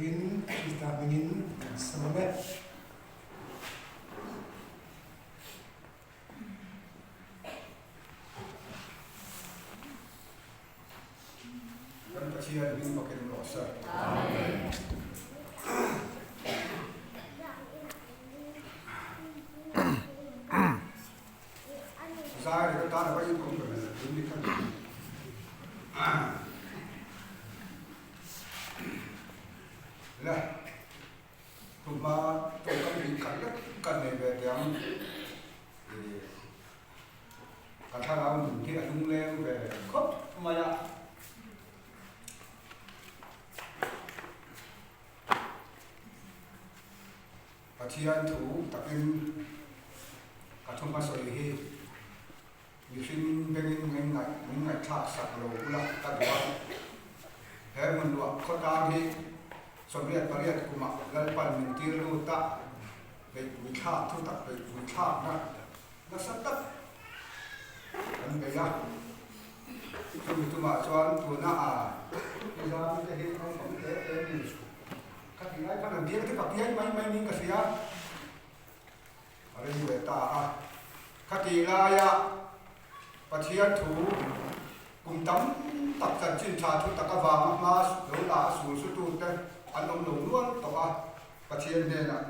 turin Krista hmingin kan sawm e. Kan Pathian hming fakin rawh se. Amen. Zai ri ka tan a va in awm ber tun ni khan. Le Tunhma tawngkam hi khat lek kan nei ve teh ang. Ka thlarau nun hi a lungleng ve khawp mai a. Pathian thu takin ka thu hmasawi hi mihring bengin min ngaih min ngaihthlak sak lo ula ka duh a. He hmun luah khawtlang hi 88 kumah Lalpan min tir lut a, beihpui thlak thu tak beihpui thlakna nasa tak kan bei a. Chumi tumah chuan tuna a Mizami te hi naupang te te ni. Ka tih lai khan an biak te ka piai mai mai niin ka hria. A rei ve ta a. Ka tih laia Pathian thu kum tam tak chanchin tha thu tak avanga hma lo la a sul sutute an awm lo nual tawh a. Pathian hnenah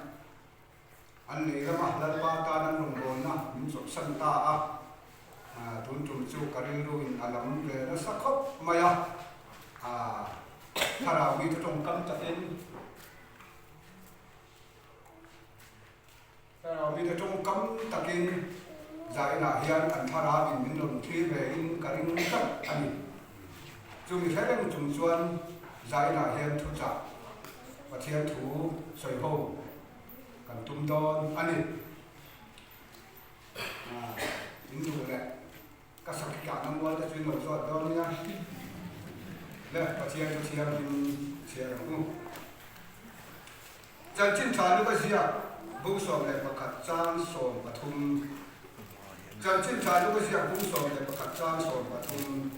an lei lama Lalpa tan an rawngbawlna min chawlhsan ta a. Tun tum chu ka rilruin a lam ve nasa khawp mai a. Thlarau mite tawngkam takin Thlarau mite tawngkam takin zainah hian an thlarauin min rawn thlir ve in ka ring tlat a ni. Chumi hre reng chung chuan zainah hian thuchah Pathian thu sawi ho kan tum dawn a ni. In duh leh Ka sakhi kahna mual te chu in lo zawt dawn nia. Le Pathian chu thianghlim chhiar ang u. Chanchin tha lu ka ziak bung 11 chang 13 Chanchin tha lu ka ziak bung 11 chang 13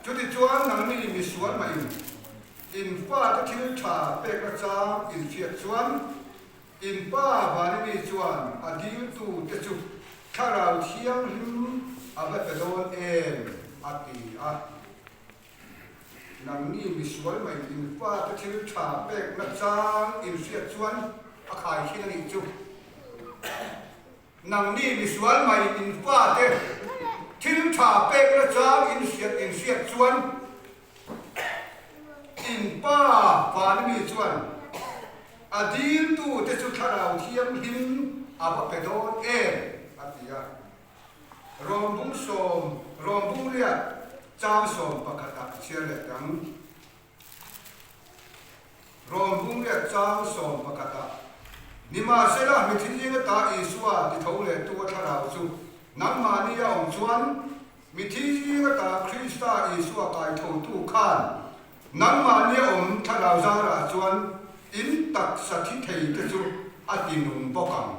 Chutichuan nangni misual mah in in fate thil tha pekna chang in hriat chuan In pa Vanimi chuan a diltu te chu Thlarau Thianghlim a va pe dawn em? a ti a. Nangni misual mai in pa te thil tha pekna chang in hriat chuan a khai khin a nih chu. Nangni misual mai in pa te thil tha pekna chang in hriat in hriat chuan In pa Vanimi chuan a diltu te chu Thlarau Thianghlim a va pe dawn em? a ti a. Rawmbung sawm, rawmbung riat chang sawm pakhatah a chhiar leh dang. Rawmbung riat chang sawm pakhatah, Nimahsela, mi thil ata Isua ti tho lehtu a Thlarau chu nangmahni a awm chuan, Mithi zingata Krista Isua kaithotu khan nangmahni a awm thlarau zarah chuan in taksa thi thei te chu a ti nung bawk ang.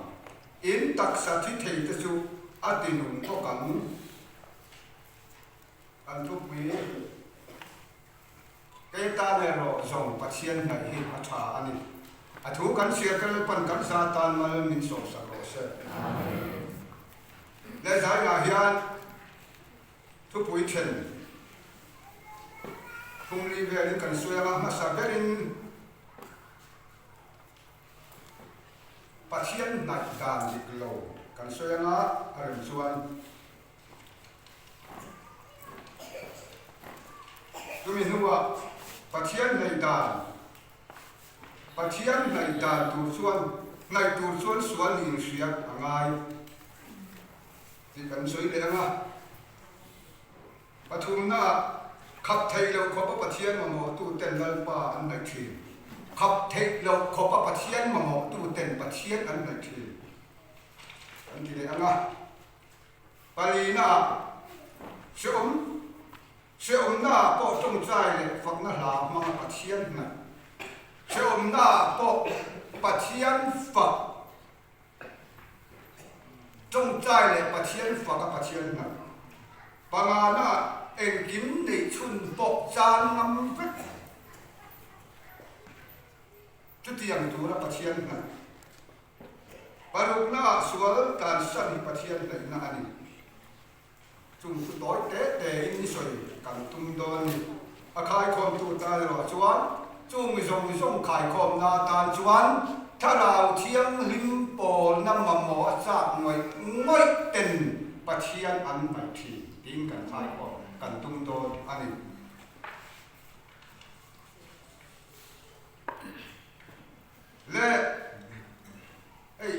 In taksa thi thei te chu a ti nung bawk ang. Kan thupui Kei tan erawh zawng Pathian hnaih hi a tha a ni. A thu kan chhiar ka Lalpan kan za tan mal min sawmsak rawh se. Leh zainah hian thupui then thumli velin kan sawi anga hmasa berin Pathian hnaih dan dik lo kan sawi anga a rem chuan Chumi hnuah Pathian hnaih dan, Pathian hnaih dan tur chuan hnaih tur chuan sual nih inhriat a ngai tih kan sawi leh ang a. Pathumnaah khap theih loh khawpa Pathian mamawhtu ten Lalpa an hnaih thin. Khap theih loh khawpa Pathian mamawhtu ten Pathian an hnaih thin kan ti leh ang a. Palina, Hreawm, Hreawmnaah pawh tawngtai leh fakna hla hmanga Pathian hnaih. Hreawmnaah pawh Pathian fak, tawngtai leh Pathian faka Pathian hnaih. Pangana, Engkim neih chhun pawh chan ngam vek. Chutiang tura Pathian hnaih. Paruknaah sual tlansan hi Pathian hnaihna a ni. Chung chu tawi te tein i sawi kan tum dawn a ni. A khaikhawmtu tan erawh chuan chung zawng zawng khaikhawmna atan chuan Thlarau Thianghlim pawlna mamawh a chak ngawih ngawih ten Pathian an hnaih thin tiin kan khaikhawm kan tum dawn a ni. Le hei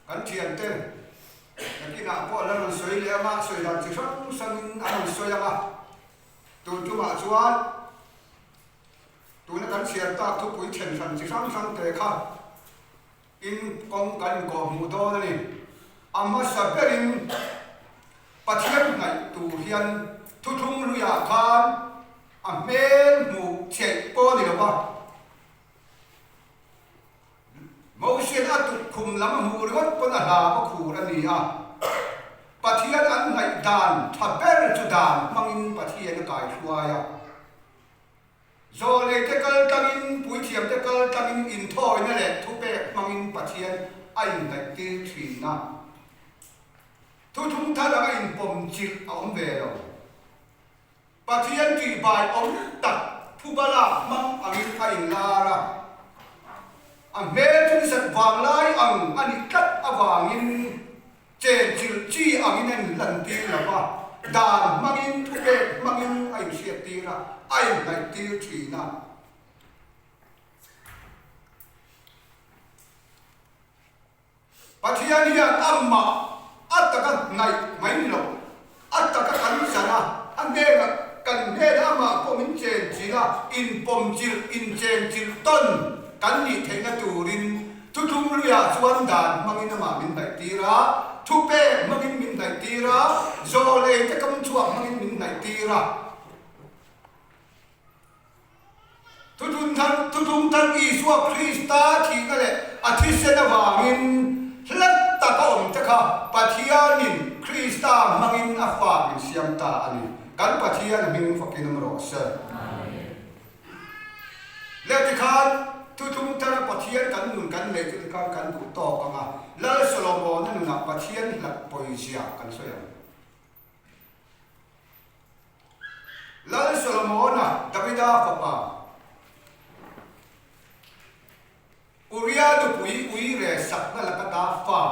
kan thiante nakinah pawh la rawn sawi leh anga sawi dan chi hrang hrangin a rawn sawi anga tun tumah chuan tuna kan chhiar tak thupui then hran chi hrang hrang te kha In kawng kan inkawhhmuh dawn a ni. A hmasa berin Pathian hnaih tur hian thuthlung hluiah khan a hmel hmuh theih pawh a ni lo va. Mosian a tukkhum lam a hmuh ringawt pawn a hla va khur a ni a. Pathian an hnaih dan tha ber chu dan hmangin Pathian a kaihruai a. Zawhneite kal tlangin, puithiamte kal tlangin inthawina leh thupek hmangin Pathian a inhnaihtir thin a. Thuthlung thar anga inpawm chilh a awm ve lo. Pathian tihbai awm tak phuba lak hmang angin a inlar a. A hmel chu nisat vanglai ang a nih tlat avangin Chenchilh chi angin a inhlantir lo va, dan hmangin, thupek hmangin a inhriattir a, a inhnaihtir thin a. Pathian hian amah a taka hnaih mai ni lo, a taka kan chan a, a hnenah kan hnenah amah pawh min chenchilh a, inpawmchilh, inchenchilh tawn kan nih theihna turin Thuthlung luiah chuan dan hmangin amah min hnaihtir a, thupek hmangin min hnaihtir a, zawlei te kam chhuak hmangin min hnaihtir a. Thuthlung thar, thuthlung thar Isua Krista thihna leh a thisen avangin hlat taka awm te kha Pathianin Krista hmangin a fa min siam ta a ni. Kan Pathian hming fakin awm rawh se. Leh tikhan thuthlung thara Pathian kan nun kan neih chu tikhan kan duh tawk ang a, Lal Solomona nunah Pathian hlat pawizia kan sawi ang. Lal Solomona, Davida fapa, Uria nupui uire sakna laka ta fa,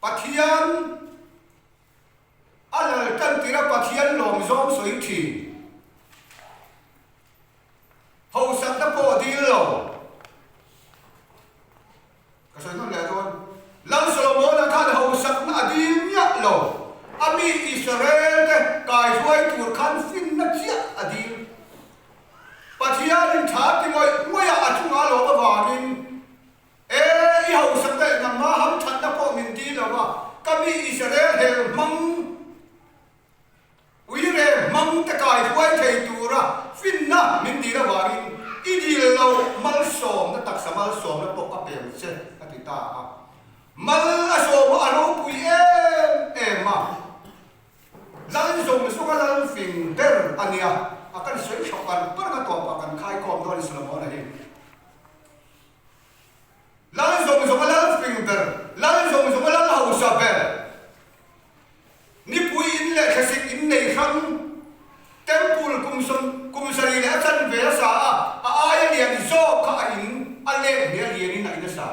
Pathian, A lal tan tira Pathian lawm zawng sawi thin. Hausakna pawh dil lo. Ka sawi hman leh dawn. Lal Solomona khan hausakna a dil miah lo. A mi Israel te kaihruai tur khan finna chiah a dil. Pathianin tha ti ngawih ngawih a a chungah lawm avangin E, i hausak daih nangma hamthatna pawh min ti lo va, ka mi Israel hel hmang, uire hmang te kai hruai thei tura finna min dil avangin i dil lo malsawmna taksa malsawmna pawh ka pem che, a ti ta a. Mal a sawm a, a ropui em em a. Lal zawng zawnga lal fing ber a nia, a kan sawi tha par par a tawpah kan khaikhawm dawn Solomon-a hi. Lal zawng zawnga lal fing ber, lal zawng zawnga lal hausa ber, nipui in leh thlasik in nei hrang, temple kum sawm kum sarih leh a chanve a sa a, a aia lian zawk kha a in a let hmel lianin a in a sa.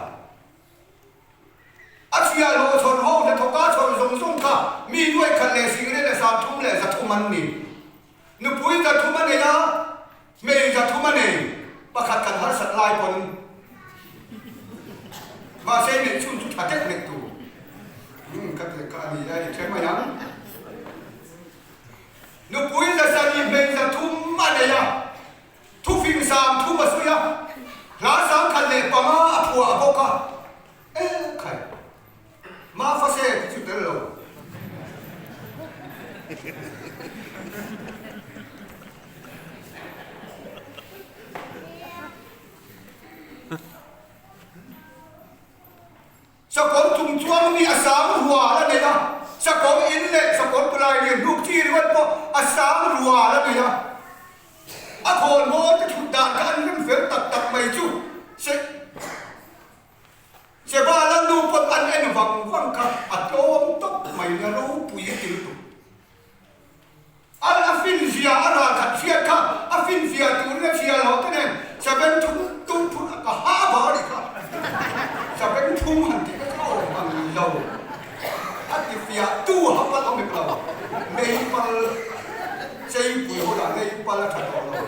A chhia hlawh chhawn ho hnathawka chhawn zawng zawng kha mi nuai khat leh singriat leh 30 leh 300 an ni. Nupui 300 a nei a, hmei 300 a nei, pakhat kan harsat lai pawn mahse neih chhun chu tha deuh neih tur. Umm ka ti kha a ni a, i hre mai ang. Nupui 700 hmei 300 a nei a. Thufing 30 a sawi a, hla 1005 a phuah bawk a, e khai, Mafase ti chu tel lo. Sakawr chung chuang mi a sang hual a nei a. Sakawr in leh sakawr palai lian hnuk chi ringawt pawh a sang rual a nei a. A khawnbawl te thut dan kha an rem fel tak tak mai chu se Seba Lalnu pawn an en vang vang kha a tlawm tawp mai nia ropui a ti lutuk. An a finzia a ral khat hriat kha a finfia turin a chhiar loh te nen Seven thum tum phun a ka ha va a nih kha. Seven thum han tih kha chu a awm ang lo. A ti fiah tu ha pal awm hek lo. Nei pal cheipui ho lah nei pal a tha tawh lo.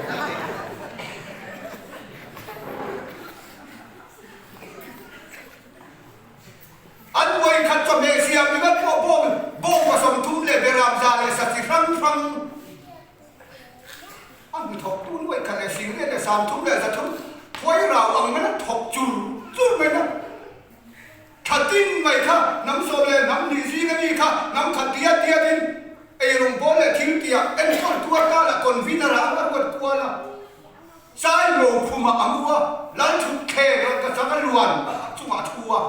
An vawikhat chawhmeh siam ringawt pawh bawng bawngpa 30 leh beram za leh sa chi hrang hrang a hmu thawk tun vawikhat leh 10,000 leh 30 leh 300 phuai rau ang mai a thawk chur chur mai na. Thla tin mai kha hnam sawm leh hnam hnih zing a mi kha hnam khat diat diat in eirawng bawl leh thil tiah enkawl tu atan a convener ah a ruat kual a. Sailo khumah a mu a, Lalthut thleng a ka chang a luan chungah a thu a.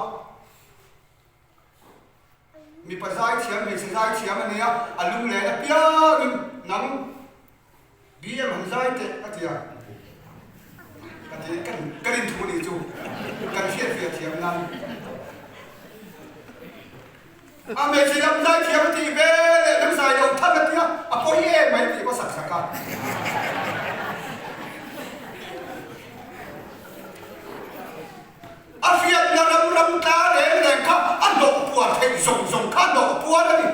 Mipa zaithiam, hmeichhe zaithiam a nia, a lunglen apiangin nang BM han zai teh a ti a. Ka ti, kan kan inthu nih chu kan hriatfiah thiam nan. A hmeichhe lam zaithiam a tih ve leh lam zai lo than a tia, a pawi em mai tih pawh sak sak a. A hriatna ram ram tla reng reng kha a hnawh puar theih zawng zawng kha a hnawh puar a ni.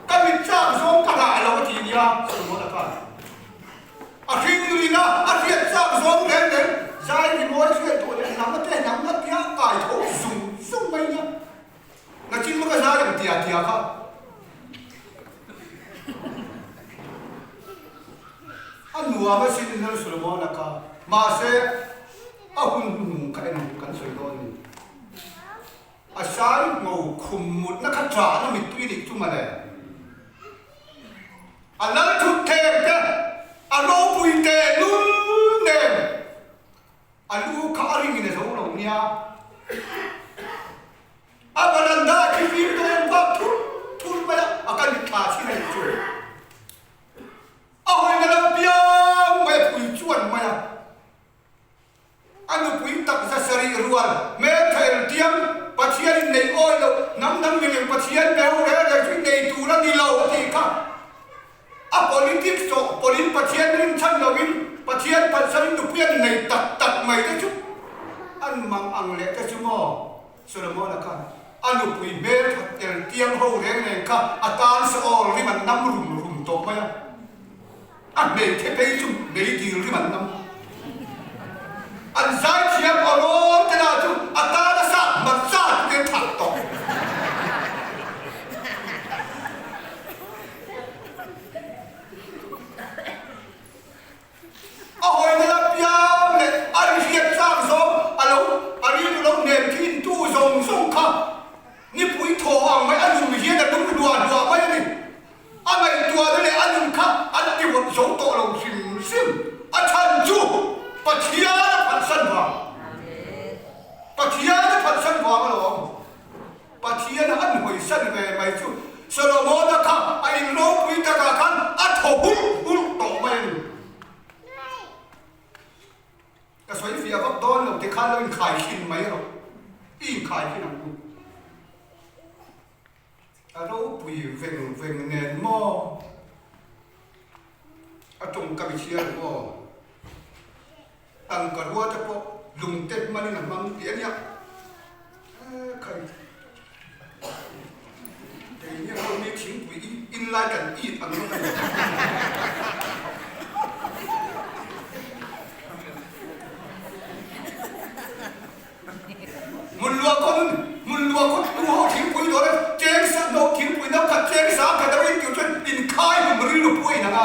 Ka mit chak zawng ka hlah lo a ti nia, Solomon a khan. A hring rin a, a hriat chak zawng reng reng zai rimawi hriat duh leh hnam a te hnam a tia kai tho zung zung mai nia. Nachin maw ka zai ang tia tia kha. A nuam asin Lal Solomon-a kha. Mahse, a hun hnuhnung kha en kan sawi dawn ni. A sai ngo khum mutna kha ṭahna mittui nih chu mawle. A lal thut thleng te, a ropui te lul nen. A lu kha a ringin a zo lo nia. A veranda khi fim dawn vak thur thur mai a, a ka mit thla chhin a nih chu. A hawina lo piang mai a pui chuan mai a. A nupui takza sarih rual hmeltha eltiang Pathian in nei awi loh hnam dang milem Pathian be ho reng reng chu i nei tur a ni lo a tih kha. A politics tawh pawlin Pathian rinchhan loin Pathian phalsarin nupui an nei tak tak mai te chu an mang ang leh te chu maw? Solomon-a khan a nupui hmelthat tel tiang ho reng reng kha a tan sawl rim an nam rum rum tawh mai a, a hmeichhe phei chu meidil rim an nam. An zaithiam aw rawn te lah chu a tan a sat hmarcha te an thah tawh. A hawina la piang leh a ri hriat chak zawng a lo a rilru lo hnem thin tu zawng zawng kha nipui thaw ang mai a lum hian a lum hluah hluah mai a ni. A ngaihtuahna leh a nun kha an ti vawt zo tawh lo hrim hrim. A chhan chu Pathian a phatsan vang. Pathian a phatsan vang alawm. Pathian a an hawisan ve mai chu Solomona kha a in ropui takah khan a thaw hulh hulh tawh mai a ni. Ka sawi fiah vak dawn lo tikhan lo inkhaikhin mai rawh. I inkhaikhin ang u. A ropui veng veng nen maw? A tawngkam i chhiar maw? Tangka rua te pawh lungte hmanin a hmang tih a nia. E khai. Kei hian ho mi thingpui in lai kan it ang rawh a ni. Hmun luah khawn hmun luah khawn tu ho thingpui dawr a cheng sa no thingpui no khat cheng sa khat a in tih chuan inkhai hlum rilru pawh a inang a.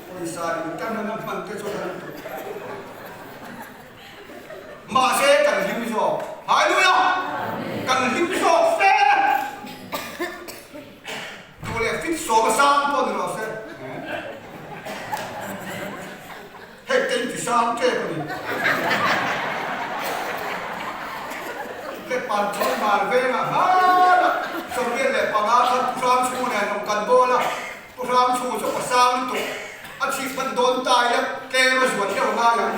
Pawisa in tan a hman te chuan a lutuk. Mahse kan hlim zawk. Hallelujah! Kan hlim zawk fe. Letpan Thawng Mar vengah hmanah 25 khan Pu Hramchhu nen rawn kan bawl a, Pu Hramchhu chu ka sang lutuk, a chhip hman dawn ta ila tlem a zuan deuh a ngai ang.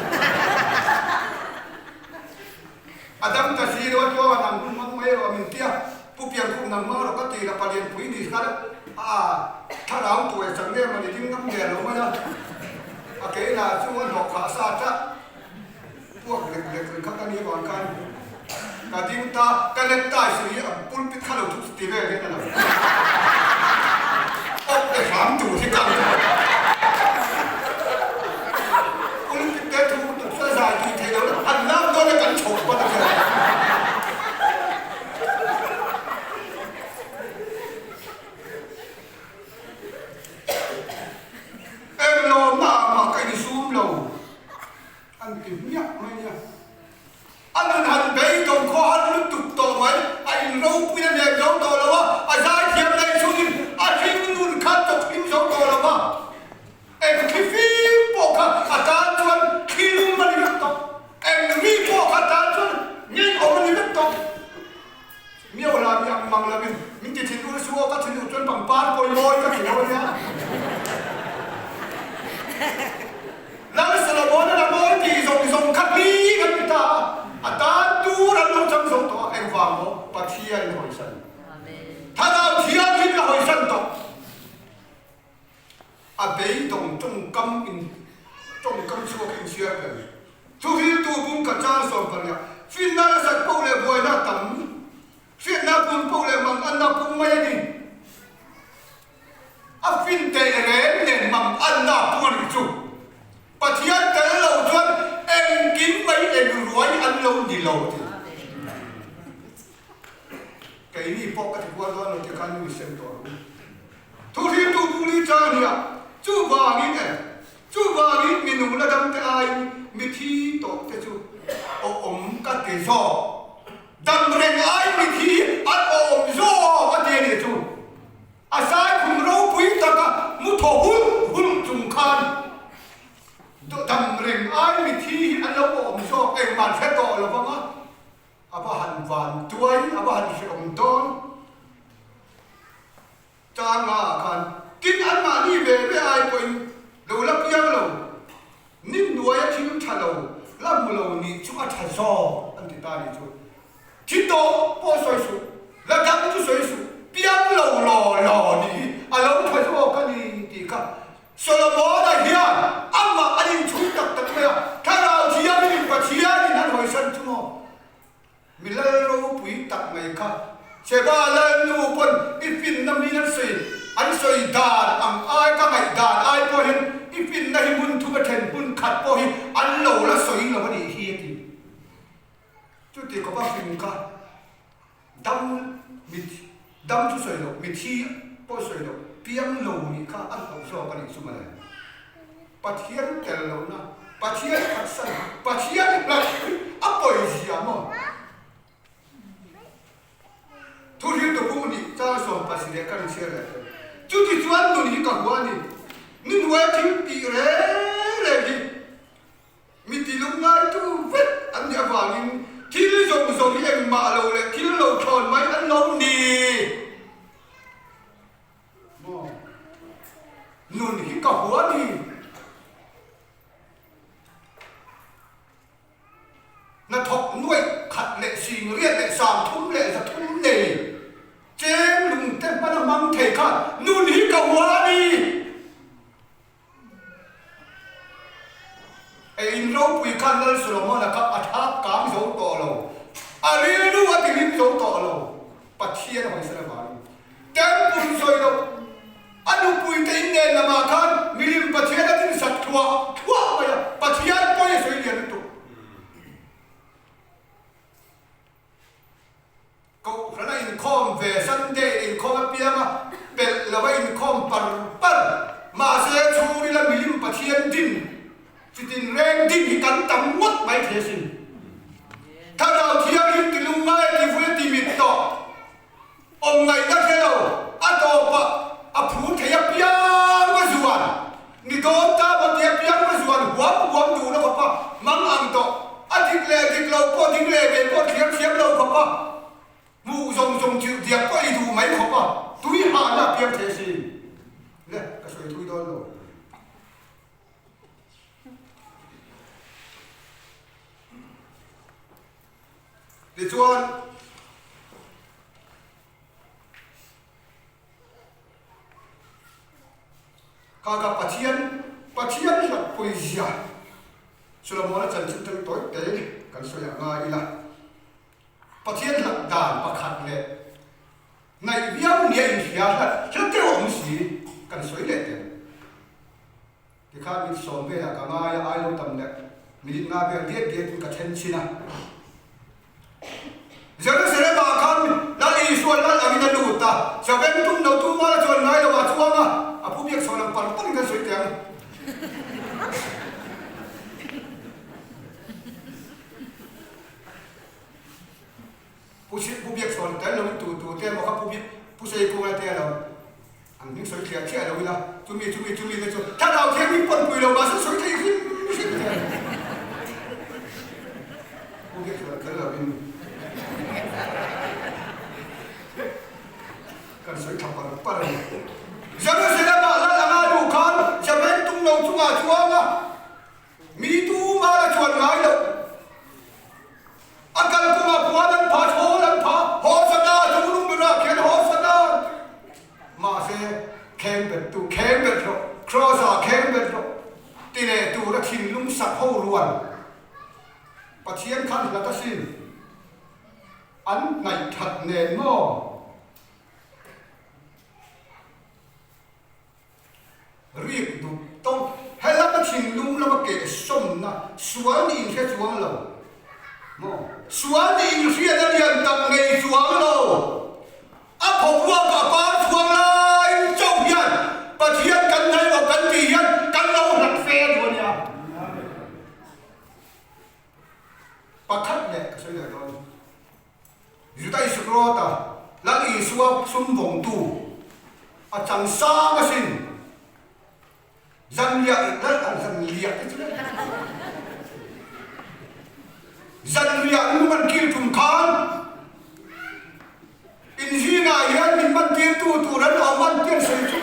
A dam ta si lo a tluang a nang hun hmang mai erawh min tia, Pu Piangkhum nang hmang rawh ka ti la palianpui ni khan a thlarau tuai chang nge mawni ding ngam der lo mai a, a keilah chu a hnawh khah sa tlat. Puak lek lek reng kha ka ni vang khan ka ding ta, ka let tai su hi a pulpit kha lo thup ti vel hian a lang. Awp le hram tur hi ka ni. Pulpit te thu tuk chu a zai tui thei lo la, han lak dawn a kan chhoh pawn a kher. Englo mah mah ka insum lo. An ti hmiah mai nia. A nun han beidawng khaw har lutuk tawh mai, a in ropui a nek zo tawh lo a, a zaithiam nei chungin a hring nun kha chawk hlim zo tawh lo va, eng thli fim pawh kha a tan chuan thli lum a ni vek tawh, eng ri pawh kha a tan chuan ngeiawm a ni vek tawh. Miau la mi ang mang lovin min ti thin ur su aw, ka thin ur chuan pangpar pawimawi ka ti lo a nia. Lal Solomon-a la mawi tih zawng zawng kha hling an ti ta a, a tan tur an lo chang zo tawh a, engvang maw Pathian in hawisan. Thlarau Thianghlim la hawisan tawh. A beidawng tawngkam in tawngkam chhuak in chhiar tel. Thuhriltu bung ka chang 18 finna nasat poh leh buaina tam, hriatna pun poh leh mang anna pung mai a ni. A fin teh reng nen mang anna pung a nih chu. Pathian tel lo chuan engkim mai eng ruai an lo ni lo a ti. Keini pawh ka ti kual dawn lo tih khan nu i sem tawh ang u. Thuhriltu Puli chang hian chuvangin e, chuvangin mi nung la dam te aiin mi thi tawh te chu awm ka ti zawk. Dam reng aiin mi thi an awm zawk a ti a nih chu. A saikhum ropui taka mu thaw hulh hulh chung khan dam reng aiin mi thi hi an lo awm zawk engmah hre tawh lo vang a. A va han van tuai, a va han hreawm dawn tanga ah khan tin anmahni ve ve ai pawhin lo la piang lo, ni hnuaia thil tha lo la hmu lo nih chu a tha zawk an ti ta nih chu. Thi tawh pawh sawi suh, la dang chu sawi suh, piang lo law law nih hi a lo tha zawk a ni tih kha Solomona hian amah an inchhung tak tak mai a, Thlarau Thianghlim Pathianin an hawisan chu maw? Mi lal ropui tak mai kha Sheba lalnu pawn i finna min an sawi an sawi dan ang ai ka ngaih dan ai pawh hian i finna hi hmun thum a then hmun khat pawh hi an lo la sawi lo a nih hi a ti. Chuti khawpa fing kha Dam mit dam chu sawi loh, mithi pawh sawi loh, piang lo nih kha an hlauh zawk a nih chu mawle. Pathian tel lohna, Pathian phatsan, Pathian hlauh hi a pawizia maw? Thuhriltu bung nih chang 17 ka inchhiar leh tawh. Chutichuan nun hi ka hua a ni. Ni hnuaia thil tih reng reng hi Mi ti lungngai tu vek an nih avangin thil zawng zawng hi engmah lo leh thil lo thlawn mai an lo ni maw? Nun hi ka hua ni. Hnathawk nuaih khat leh singriat leh 30 leh 300 nei cheng lungte hmana hmang thei kha nun hi ka hua ni. Ei in ropui khan Lal Solomona kha a thap kang zo tawh lo, a rilru a tihlim zo tawh lo, Pathian a hawisan avangin. Temple sawi loh, a nupuite innen lamah khan milim Pathian a tinsak thuah thuah mai a, Pathian pawi a sawi lian lutuk. Kohhran a inkhawm ve, Sunday inkhawm apianga pelh lo a inkhawm par par. Mahse, chhungrila milim Pathian din, chitin reng din hi kan tam ngawt mai thei asin. Thlarau Thianghlim ti lungngai ti vui ti mit tawh, awm ngaihna hre lo, a tawpah a phur thei apiang a zuan. Ni dawn ta maw ti apiang a zuan huam huam duhna khawpa mang ang tawh. A dik leh dik lo pawh ding leh ve pawh thiam thiam lo khawpa. changkanna a piang thei asin. Le, ka sawi thui dawn lo. Tichuan, Kha ka Pathian, Pathian hlakpui zia Solomona chanchin tang tawi te kan sawi ah ngai ila. Pathian hlak dan pakhat leh ngaih viau nia inhria hlat hlat deuh a awm si kan sawi leh teh. Tikhan min sawm velah ka ngai a, ai lo tam leh minute nga vel diat diatin ka then chhin a. Jerusalem ah khan Lal Isua lal angin a lut a, Saveng tum lo tu mual a chuan ngai lo ah chuang a, a phu biak chhawn ang par parin kan sawi teh ang. Pu Pu biak chhawn tel lo in tu tu te emaw kha Pu biak Pu Seikung a te alo an hming sawi thliah thliah lo ila chumi chumi chumi te chu thlarau thiam in pawn pui lo mahse sawi thei hrim hrim te Pu biak chhawn tel lo in kan sawi thla par par a ni. Jerusalem ah lal anga luh khan Jaben tum lo chungah chuang a Mi tumah la chuan ngai lo. A kal kawngah puan an pha, thawl an pha, Hosana chu lung berah khian Hosana an ti. Mahse, kheng bettu, kheng bet rawh, Kraws-ah kheng bet rawh ti leh tura thinlung sak ho rual Pathian khan hlat asin. An ngaihthat nen maw? Rik duh tawp. He lama thinlung lama keh sawmna sual nih inhre chuang lo maw? Sual nih inhriatna lian tak nei chuang lo. A phawruak a par chhuang lai chauh hian Pathian kan ngaihawh kan tih hian kan lo hlat fe duh a nia. Pakhat leh ka sawi leh dawn. Juda Isakrawta Lal Isua sum vawngtu a chang sang asin. Zanriah Lal an zanriah te chu le. Zanriah nung an kil tum khan inzingah hian min man tirtu tur an awm an ti an sawi chu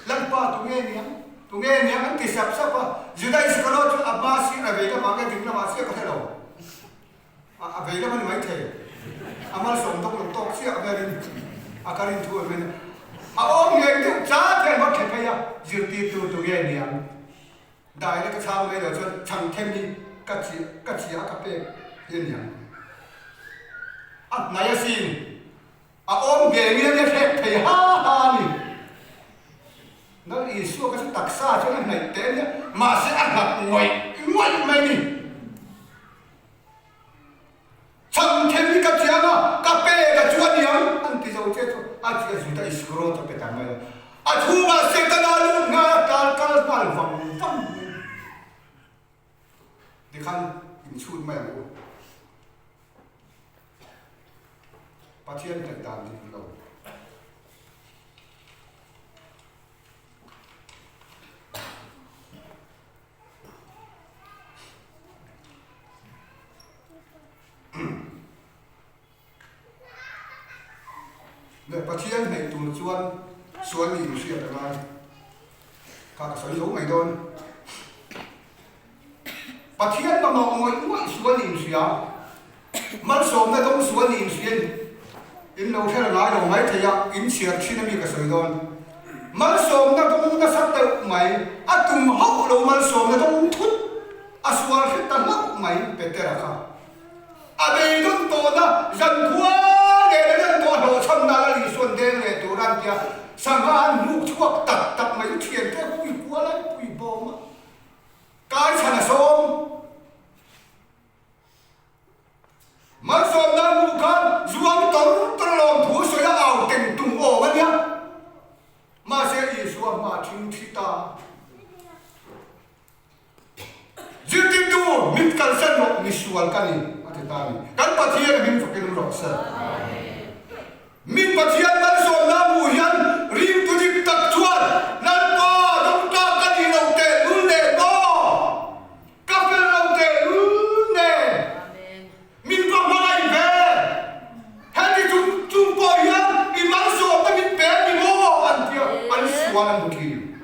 Lalpa tunge niang tunge niang an ti sap sap a. Juda Isakrawt chu a hma sir a vei lamah nge ding lamah chiah ka hre lo. A vei lam a ni maithei. A malsawm dawk lo tawk chiah verin a ka rin thu a rin a. A awm ngei deuh chat hian va thle phei a, zirtirtu tu nge niang? Dai la ka chhang mai lo chuan chhang them hi ka chiah ka chiah a ka pek hi a niang. A hnai asin. A awm ve nge nge hrek thei ha ha a ni. Lal Isua kha chu taksa chuan a hnaih teh ania, mahse a nghat ngawih ngawih mai ni. Chhang them hi ka chiang a, ka pe ka chu a niang an ti zo che chu a chi a Juda Iskariot a pe ta mai a. A chhungah Setana lut nghal a tal kal nghal vang vang mai. Tikhan inchhut mai ang u. Pathian hnaih dan dik lo. Leh Pathian hnaih tur chuan sual nih inhriat a ngai. Kha ka sawi zo mai dawn. Pathian mamawh ngawih ngawih sual nih inhria, malsawmna dawng sual nih inhria in lo hre ngai lo mai thei a, in chhiar thin a mi ka sawi dawn. Malsawmna dawng nasa deuh mai, a tum hauh lo malsawmna dawng thut a sual hret ta hlauh mai Petera kha. A beidawn tawhna zankhua leh la lan tawh hlawhchhamna la Lisuan deng leh tur a an tia, sangha an hnuk chhuak tak tak mai thiante hui kual an pui bawm a, kai chhan a sawm. Malsawmna hmuh khan zuang tawr tawr lawm thu sawi a au teng tung awm a nia. Mahse Isua hma thing thi ta. Zirtirtu mit kalsan rawh misual ka ni a ti ta a ni. Kan Pathian a hming fakin awm rawh se. Min Pathian malsawmna hmuh hian ringtu dik tak chuan Lalpa dawngta ka ni lo teh lul nen maw? Ka fel lo teh lul nen min va hmangaih ve? Heti chung chung pawh hian i malsawmna min pe a ni maw? An ti. chuan a hmu thin.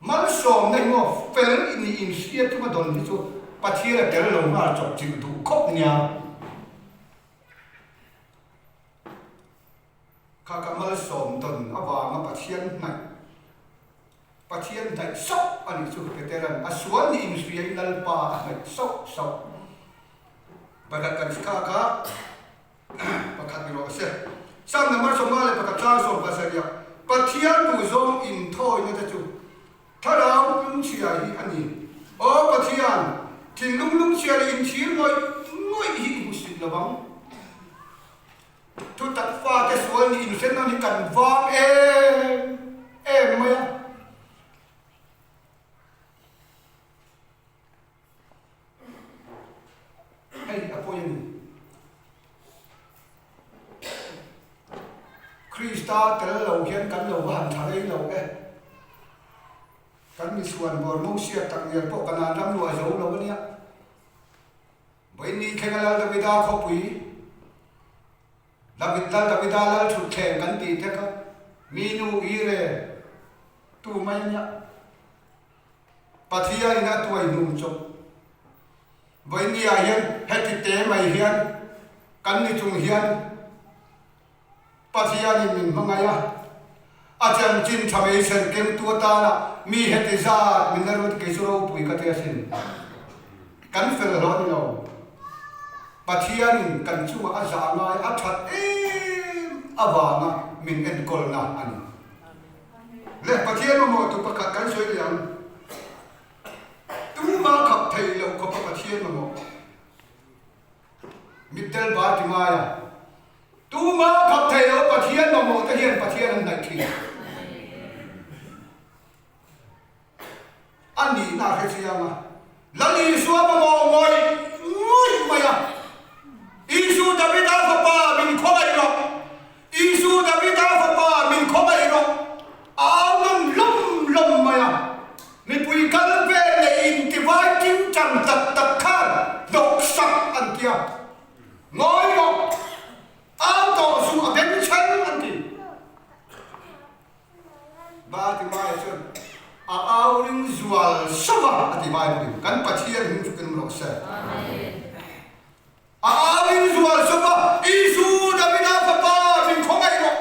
Malsawmna hi maw fel nih inhria tuma dawn hi chu Pathian a tel lo nghal chawp chilh duh khawp nia. Kha ka malsawm dawn avanga Pathian hnaih Pathian hnaih sauh a nih chu Petera'n a sual nih inhria in Lalpa a hnaih sauh sauh. Pakhat kan kha kha Pakhat ni rawh se. Psalm number 51 tlang 17 Pathian duhzawng inthawina te chu Thlarau lungchhia hi a ni. Aw Pathian, thinlung lungchhia leh inchhir ngawih ngawih hi i hmusit lo vang. Thutak fate sual nih inhrenna hi kan vang em em mai a. Hei a pawi a ni. Krista tel lo hian kan lo va han tha rei lo e. Kan misuan bawr Mosia tak ngial pawh Kanaan ram luah zo lo a nia. Vawiin thlenga Lal Davida khawpui David Lal Davida lal thutthleng kan tih te kha mi nu ire tu mai a nia. Pathianin a tuai hnum chawp. Vawinia hian heti te mai hian kan ni chung hian Pathianin min hmangaih a, a chanchin tha mai sen kengtu atana mi heti zat min la ruat kei chu ropui ka ti asin. Kan fel hlawh a ni lo. Pathianin kan chungah a zah ngai a that em avanga min enkawlna a ni. Le Pathian mamawh tu pakhat kan sawi leh ang. Tumah khap thei loh khawpa Pathian mamawh. Mittel bar ti ngai a. Tumah khap thei loh Pathian mamawh te hian Pathian an hnaih thin. A nihna a hre chiang a. Lal Isua mamawh ngawih ngawih mai a. Isu Davida fapa min khawngaih rawh. Isu Davida fapa min khawngaih rawh. A au nawn lawm lawm mai a. Mipui kal vel leh intivai kimchang tak tak khan hnawksak an ti a. Ngawi rawh. Au tawh suh a bengchheng an ti. Bartimaia chuan a au ring zual sauh a, a ti Bible in. Kan Pathian hming chu ken rawh se. A au ring zual sauh a, Isu Davida fapa min khawngaih rawh.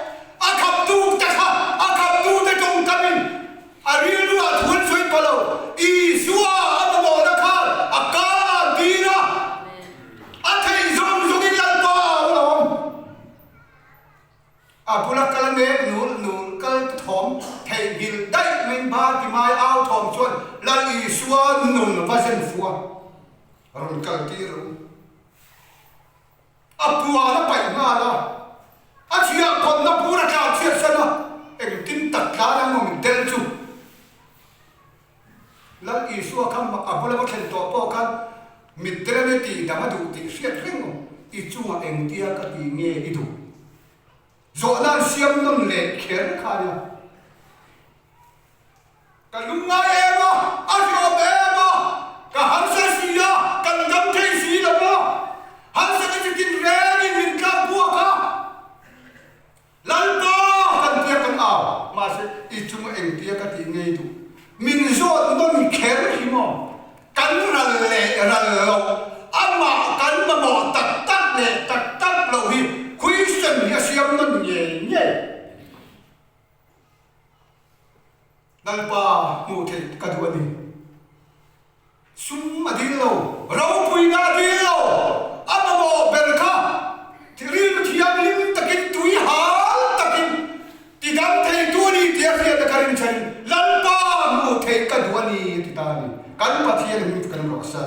A khaptu te kha a khaptu te tawngkam in a rilru ah thu an sawi pah lo. Isua a mamawhna khan a kar tir a, a theih zawng zawng in Lalpa a awm lo ang. A bula kal mek nul nul kal te thawm theihnghilh daih maiin Bartimai au thawm chuan Lal Isua nun va zen fu a, rawn kal tir a u. A puan a paih nghal a, a chhiah khawnna bur a tlan chhiat san a, engtin tak tlan ang maw min tel chu. Lal Isua kha a bula va thlen tawh pawh khan mittel a nia tih dang a duh tih hriat reng awm, i chungah engtia ka tih nge i duh? Zawhna an siam nawn leh kher kha a nia. Ka lungngai em a, a hlawm em a, ka harsa si a, kan dam thei si lo a, harsa te chitin rengin min tlak buak a, Lalpa kan tia kan au, mahse i chunga engtia ka tih ngei duh? Min zawt nawn kher hi maw? Kan ral leh ral loh, amah kan mamawh tak tak leh tak tak loh hi question hi a siam nawn ngei ngei. Lalpa hmuh theih ka duh a ni. Sum a dil lo, ropuina a dil lo, a mamawh ber kha rilru thianghlim takin tui hal takin tidam theitu a ni tih a hriat a ka rinchhan in Lalpa hmuh theih ka duh a ni a ti ta a ni. Kan Pathian hming chu kan rawh sa.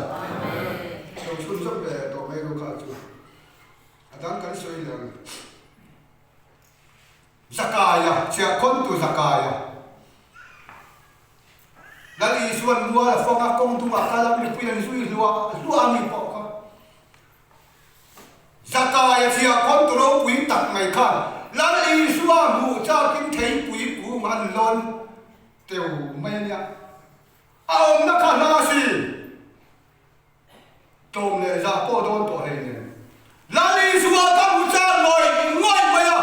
Lo chhun zawk leh tawh mai ru kha chu a dang kan sawi leh ang. Zakaia, chiahkhawntu Zakaia. Lal Isua'n mual a fawng a, kawng dungah kal a, mipui an zui hluah hluah a mi pawh kha. Zakaia chhiahkhawntu ropui tak mai khan Lal Isua hmuh chakin theipui kung an lawn teu mai a nia. A awmna kha hla a si. Tlawm leh zah pawh dawn tawh hlei nen. Lal Isua ka hmu char ngawih ngawih mai a.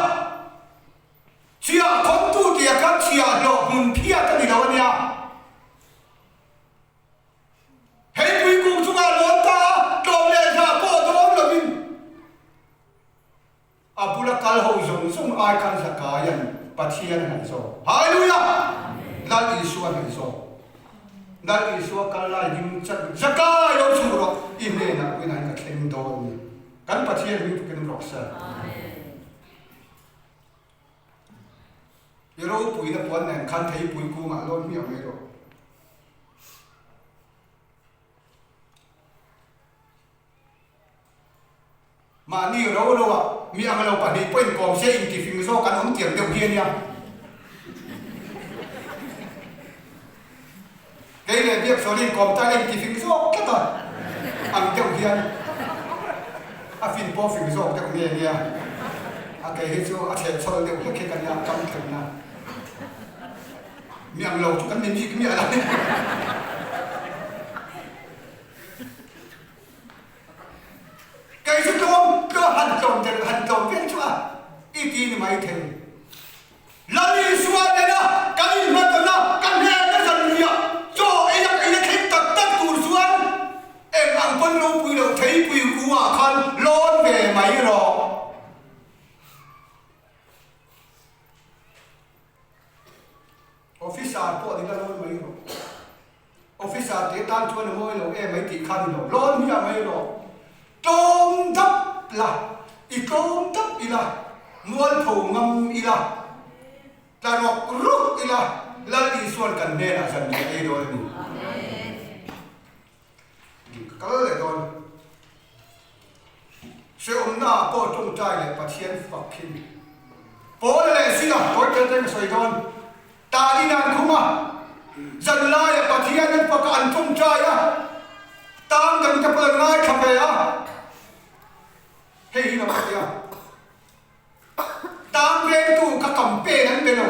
Chiah. hmai khan Zakaia'n Pathian a hnaih zawk. Hallelujah! Lal Isua a hnaih zawk. Lal Isua kal lai ding chat Zakai lo chhuk rawh, i hnenah uinah hian ka thleng dawn a ni. Kan Pathian hming tukin rawh se. I ropuina puan nen khan theipui kungah lawn hmiah mai rawh. Mahni ro lo a, mi ang lo pahnih pawh inkawm se intifing zawk an awm tiang deuh hi a nia. Kei leh Biaksawn inkawm tan a intifing zawk tlat a, ang deuh hian a fin pawh fing zawk deuh nge nia. A kei hi chu a thlehchhawl deuh hlek hi ka nia, kam thlengna. Mi ang lo chu kan ni bik miah lo. Kei chu tlawm tlawm han tlawm der han tlawm vel chu a i ti ni mai thei. Lal Isua nena kan inhmatawn a, ka hnena zanriah chaw ei a ei a thleng tak tak tur chuan eng ang pawn ropui loh theipui kungah khan lawn ve mai rawh. Officer pawh ni la lawn mai rawh. Officer te tan chuan a mawi lo em mai tih kha ni lo. Lawn hi a mai rawh. Tlawm dap la, i tlawm dap ila, mualpho ngam ila, tla rawk rawk ila, Lal Isuan kan hnenah zan leh ei dawn a ni. Ka kal leh dawn. Hrehawmnaah pawh tawngtai leh Pathian fak khi ni. Paul leh Sila tawi tel te ka sawi dawn. Tan in an khum a, zan laia Pathian an fak a, an tawngtai a, tan dang te pawh an ngaithla ve a. Hei hi lo ka ti a. Tan vengtu kha campaign an pe lo.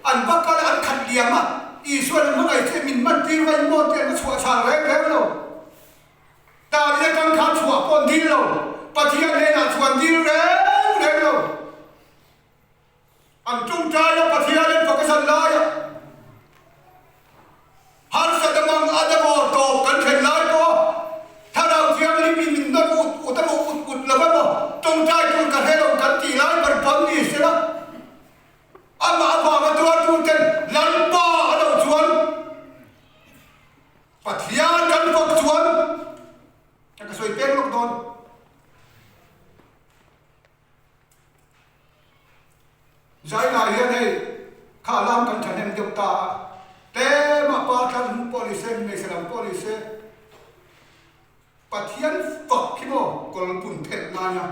An va kal a, an khat liam a, Isuan an hmangaih che min man tir va in maw tih an va chhuah chhal reng reng lo. Tan in atang khan chhuah pawh an dil lo. Pathian hnenah chuan dil reng reng lo. An tawngtai a, Pathian an fak a zan lai a, harsat a mang a damaw tawp kan thlen lai pawh a, Thlarau Thianghlim in min nawr ut ut emaw ut ut lo emaw tawngtai tur ka hre lo kan tih lai ber pawn ni sela, amah avanga tuartu ten Lalpa a lo chuan Pathian kan fak chuan ka sawi peng lawk dawn. Zainah hian hei kha lam kan thahnem deuh ta a, tlema pa thlan hmu pawh ni se, hmeichhe lam pawh ni se, Pathian fak hi maw kawlpun phelh nana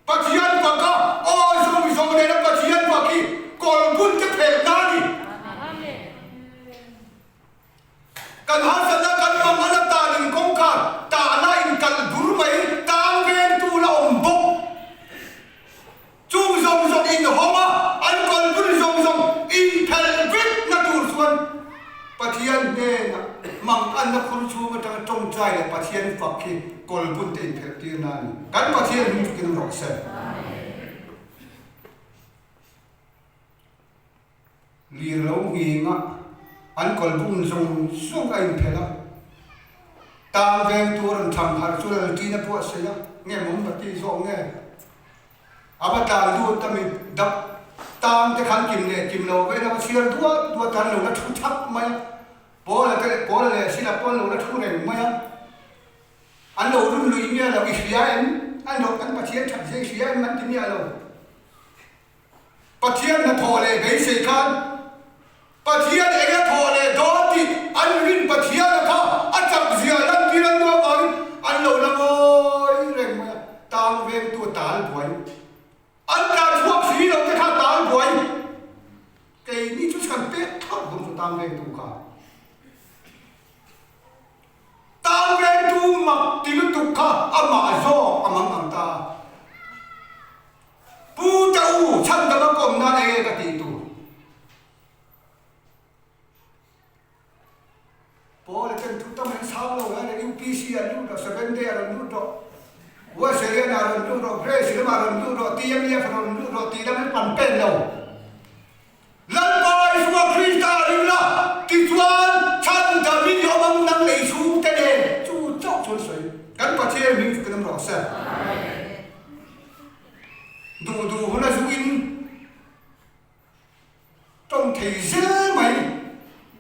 Pathian fak a, aw zawng zawng nena Pathian fak hi kawlpun te phelh na a ni. Kan harsatna kan mang a la tan in kawngkhar tahna in kalh bur mai tan vengtu la awm bawk. Chung zawng zawng in hawng a, an kalpun zawng zawng in phelh vek na tur chuan Pathian hnenah mang anna khur chhung atanga tawngtai leh Pathian fak hi kawlpun te in phelh tir na a ni. Kan Pathian hming tukin rawh se. Lir lo nghing a, an kawlbum zawng zawng a inphelh a. Tang veng tur an tham harh chu Lalṭina pawh a sawi a, nge mawmbati zawk nge? A va tlan lut a mi dap tang te khan kim leh kim lo vein a va chhiar duat duat a, an lo la thu thap mai a. Paula te leh Paula leh Sila pawh an lo la thu reng mai a. An lo run lui miah lo, i hria em? An lo kan Pathian that zia i hria em? An ti miah lo. Pathian hnathawh leh beisei khan Pathian eng a thawh leh dawn tih an rin Pathiana kha a chak zia lantir an duh avangin an lo la ngawi reng mai a, tang vengtu a tal buai. An tlan chhuak si lo te kha tal buai. Keini chu chhan pek thlawt dawn chu tang vengtu kha. Tang vengtu mak ti lutuk kha amah zawk a mang ang ta. Pu te u, chhan dang a kawm nan eng nge ka tih tur? Paul a ten thu tam an sang lo hian UPC an lut rawh, Seventh Day a rawn lut rawh, Wesleyan a rawn lut rawh, Grace lamah a rawn lut rawh, TMEF a rawn lut rawh tih lam an pan pen lo. Lalpa Isua Krista a ring la, tichuan chhan damin i awm ang nang lei chhungte nen chu chauh chuan sawi. Kan Pathian hming chu kan awm rawh se. Duh. Zu duh hun a zu in tawng thei zel mai.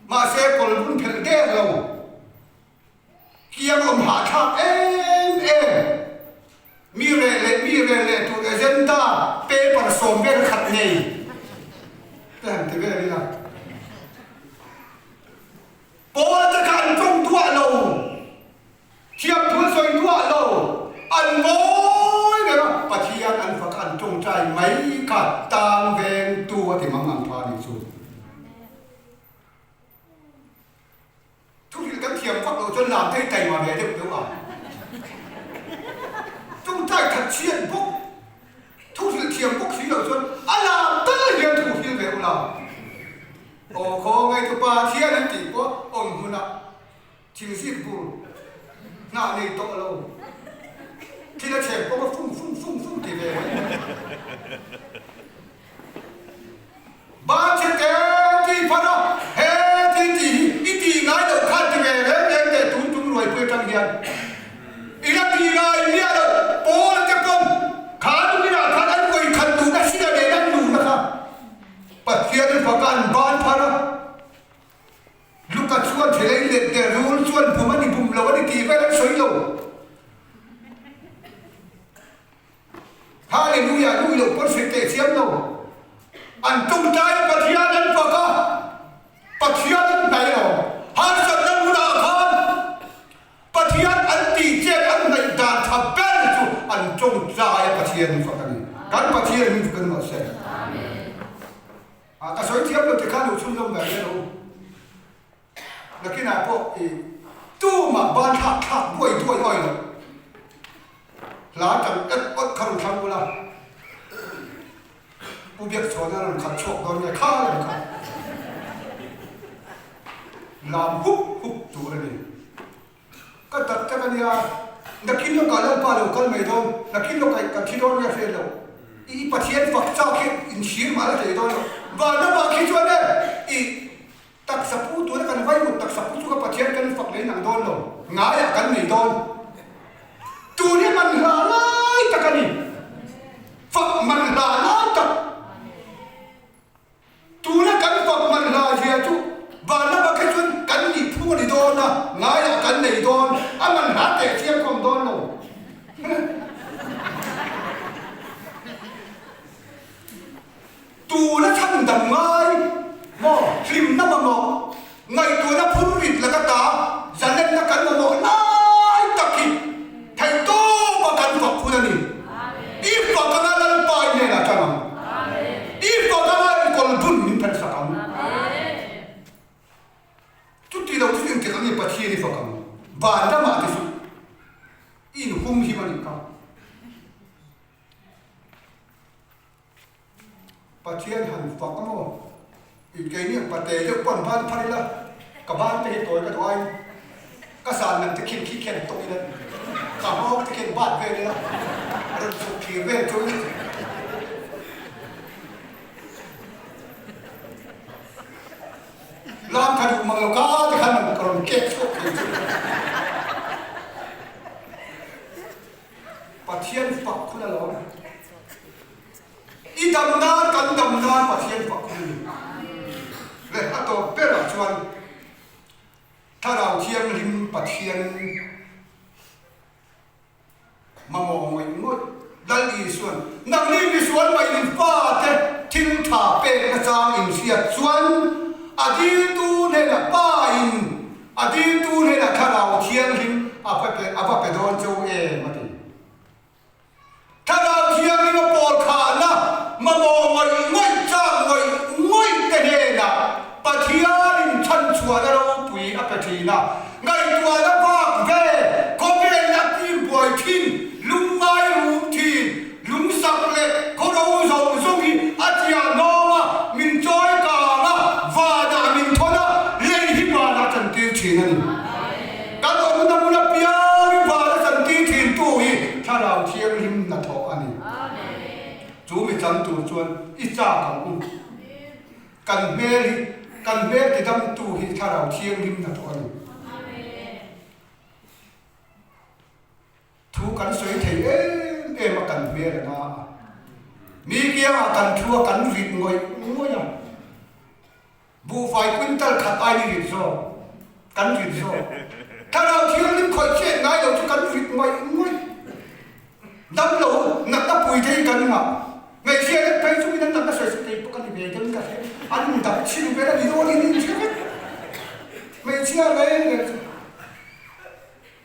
Mahse kawlbun phelh der lo. Kiang awm hahthlak em em. Mi reh leh mi reh leh tur agenda paper sawm vel khat nei te han ti vel ila. Pawl te kha an tawng duah lo. Thiamthul sawi duah lo. An mawi ber a, Pathian an fak an tawngtai mai kha tang vengtu a ti mang ang pha nih chu. Thuhrilh kan thiam vak loh chuan lam thei taima ve deuh deuh a. Tawngtai that chhiat bawk, thuhrilh thiam bawk si loh chuan a lam tal hian thuhrilh ve ula. Aw khawngaih tu Pathian an tih pawh awm hmunah thingzik bur hnah nei tawh lo. Thil a chhem pawh a fung fung fung fung ti ve mai. Ban chhe te ti phan a, he ti tih hi i tih ngai loh khan ti ve reng reng teh tun tum ruaipui atang hian i la ti ngai miah lo. Pawl te pawn kha tukinah khan an vawi khat duhna hria nen an luhna kha Pathian in faka an ban phan a, Luka chuan thelei let der rul chuan bum a ni bum lo a ni tih vel an sawi lo. Hallelujah lui loh pawn hre teh chiam lo. An tawngtai Pathian an fak a, Pathian an hnaih lo. Harsatna hunah khan Pathian an tih chet an hnaih dan tha ber chu an tawngtai a Pathian an fak a ni. Kan Pathian min fak a ni mahse. Ka sawi thiam lo ti khan lo chhunzawm ve zel u. Nakinah pawh i tumah ban thlak thlak buai buai awi loh. Hla tang et awt kha rawn thlang ula, Pu Biakchhawna rawn khat chhuak dawn nge kha lam kha lam hup hup tur a ni. Ka tak tak a nia, nakin lawkah Lalpa lo kal mai dawn, nakin lawkah kan thi dawn nge hriat loh. I Pathian fak chak hi inchhir mah la thei dawn lo. Vanramah khi chuan e i Taksa pu tuna kan vai mut taksa pu chu ka Pathian kan fak leh nang dawn lo, ngaiah kan nei dawn. Tun hi man hla lai tak a ni. Fak man hla lai tak. Tuna kan fak man hla zia chu van lama khe chuan kan nih phu a ni dawn a, ngaiah kan nei dawn, a man hla teh chiang khawm dawn lo. Tuna chhan dam ngai maw hlimna mamawh, ngaihtuahna phurrit laka ta zalenna kan mamawh lai tak hi theihtawpa kan fak hun a ni. I fak anga Lalpa i hnenah ṭang ang. I fak anga i kawlbun min phelhsak ang. Chuti lo chu engtik ang nge Pathian i fak ang? Van ramah te chu i inhum him a nih kha. Pathian han fak a maw? I keini ang pate deuh pawh an ban phar ila, ka ban te hi tawi ka duh aiin ka san lam te khin khi khian tawk ila, ka nghawng te khian bat vel ila, rawn chhuk thlir vel chu lam kha duh mang lo ka ti khan ka rawn kek chhuak thei chu. Pathian fak khun a lo. I dam nan kan dam nan Pathian fak khun a ni. Le a tawp berah chuan Thlarau Thianghlim Pathian mamawh ngawih ngawih Lal Isuan nangni misual mai in fate thil tha pek nachang in hriat chuan a diltu hnenah Pa in A diltu hnenah Thlarau Thianghlim a va pe a va pe dawn cheu em? a ti. Thlarau Thianghlim a pawl khahna mamawh ngawih ngawih chak ngawih ngawih te hnenah Pathianin chhanchhuahna ropui a pe thin a. Ngaihtuahna vak ve, khawvel a tim buai thin, lungngai rum thin, Lungsak leh khawro zawng zawng hi a chiah hnawng a, min chawi kang a, vanah min thawn a, lei hi vanah chantir thin a ni. Kan awmna hmun apiang hi vana chantir thin tu hi Thlarau Thianghlim hnathawh a ni. Chu mi chang tur chuan i chak ang u. Kan hmel hi, kan hmel tidamtu hi Thlarau Thianghlim hnathawh a ni. Thu kan sawi thei em em a kan hmel a na a. Mi kiangah kan thu a kan rit ngawih ngawih a. Buhfai quintal khat ai ni rit zawk. Kan rit zawk. Thlarau Thianghlim khawih chet ngai lo chu kan rit ngawih ngawih. Dam lo natna pui thei kan ngah. Hmeichhia lek phei chungin an natna sawi thei pawh ka ni ve dawn ka hre. An indap chhin vel a ni dawn in in hre vek. Hmeichhia reng reng chu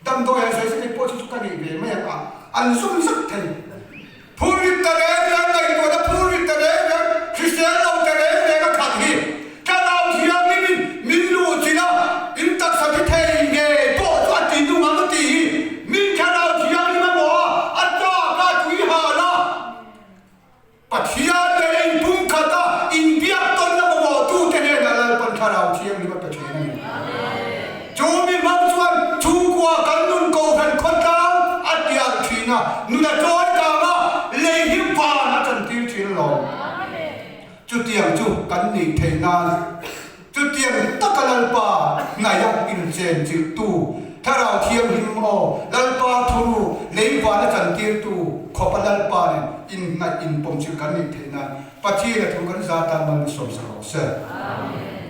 damdawi han sawi thei pawh chu chu ka nih ve mai ang a, an zum zak thei. Phurrit ta reng reng ngaihtuahna phurrit ta reng reng hrisel lo ta reng reng a khat hi Thlarau Thianghlimin min luhchilh a, in taksa thi thei nge pawh chu a ti nung ang tih hi min Thlarau Thianghlim a mawh a, a tlak a, tui hal a, Pathian leh inpumkhat a, inbiak tawnna mamawhtute hnenah Lalpan Thlarau Thianghlim a pe thin a ni. Chu mi hmang chuan chhungkua kan nun kohhran khawtlang a tial thin a, nun a chawi kang a, lei hi van a chantir thin alawm. Chutiang chu kan nih theih nan chutiang taka Lalpa hnaia inchen chilhtu, Thlarau Thianghlim aw, Lalpa thuru lei vana chantirtu khawpa Lalpa nen inhnaih inpawmchilh kan nih theih nan Pathian a thu kan za tan mal ni sawmsak rawh se. Amen.